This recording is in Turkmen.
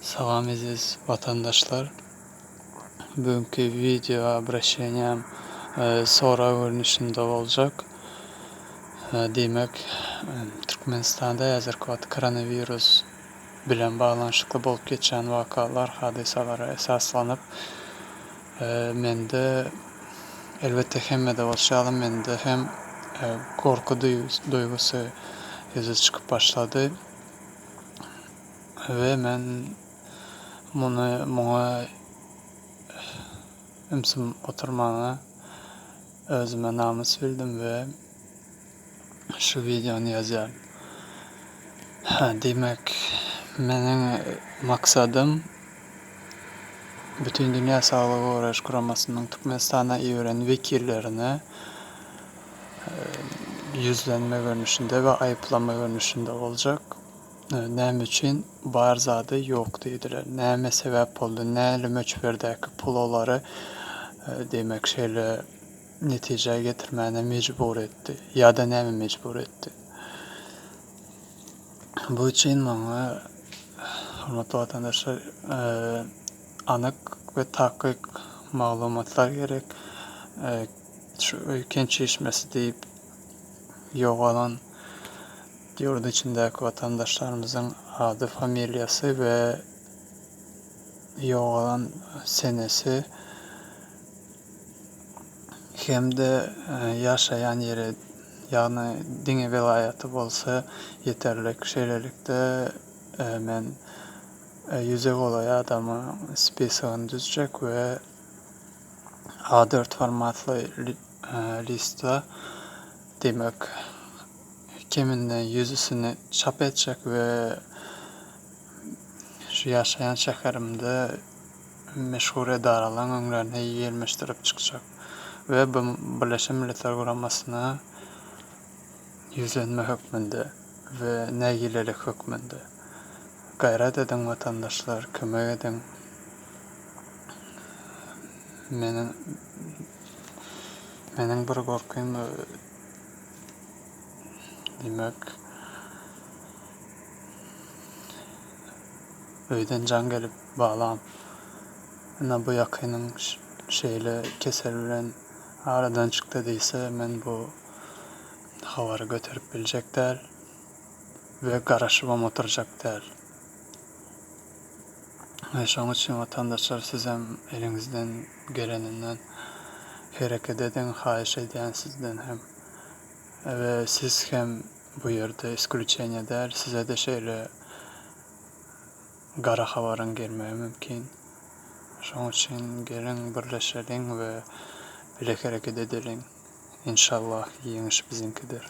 Salam eziz watandaşlar. Bugünki wideo obraşeniýam sorag görnüşinde boljak. Diýmek, Türkmenistanda häzirki wagt koronawirus bilen baglanyşykly bolup geçýän wakalar, hadysalara esaslanyp, mende, elbetde hemmede bolşy ýaly, mende hem gorky duýgusy ýüze çykyp başlady. We men muny muňa ümsüm oturmana özüme namys bildim we şu wideony ýazýaryn. Diýmek, meniň maksadym Bütindünýä Saglygy Goraýyş Guramasynyň Türkmenistana iberen wekillerine ýüzlenme görnüşinde we aýyplama görnüşinde boljak. Näme üçin bar zady ýok diýdiler. Näme sebäp boldy, näli möçberdäki pul olary diýmek şeýle netijä getirmäne mejbur etdi ýa-da näme mejbur etdi. Bu üçin maňa hormatly watandaşlar anyk we takyk maglumatlar gerek. Şu öýken çişmesi diýip ýogalan ýurt içindäki watandaşlarymyzyň ady, familiýasy we ýogalan senesi hem-de ýaşaýan ýeri, ýagny diňe welaýaty bolsa ýeterlik. Şeýlelikde, men ýüze golaý adamyň spisogyny düzjek we A dört formatly listde, diýmek, keminden ýüzüsini çap etjek we şu ýaşaýan şäherimde meşhur edaralaryň öňlerine ýelmeşdirip çykjak we Birleşen Milletler Guramasyna ýüzlenme hökmünde we nägilelik hökmünde. Gaýrat ediň watandaşlar, kömek ediň. Meniň meniň bir gorkym diýmek öýden jaň gelip balam ine bu ýakynyň şeýle kesel bilen aradan çykdy diýse men bu habary göterip biljek däl we garaşybam oturjak däl. Şonuň üçin watandaşlar sizem eliňizden geleninden hereket ediň haýyş edýän sizden hem we siz hem bu ýerde isklýuçeniýe däl sizede şeýle gara habaryň gelmegi mümkin şonuň üçin geliň birleşeliň we bile hereket edeliň inşallah ýeňiş biziňkidir.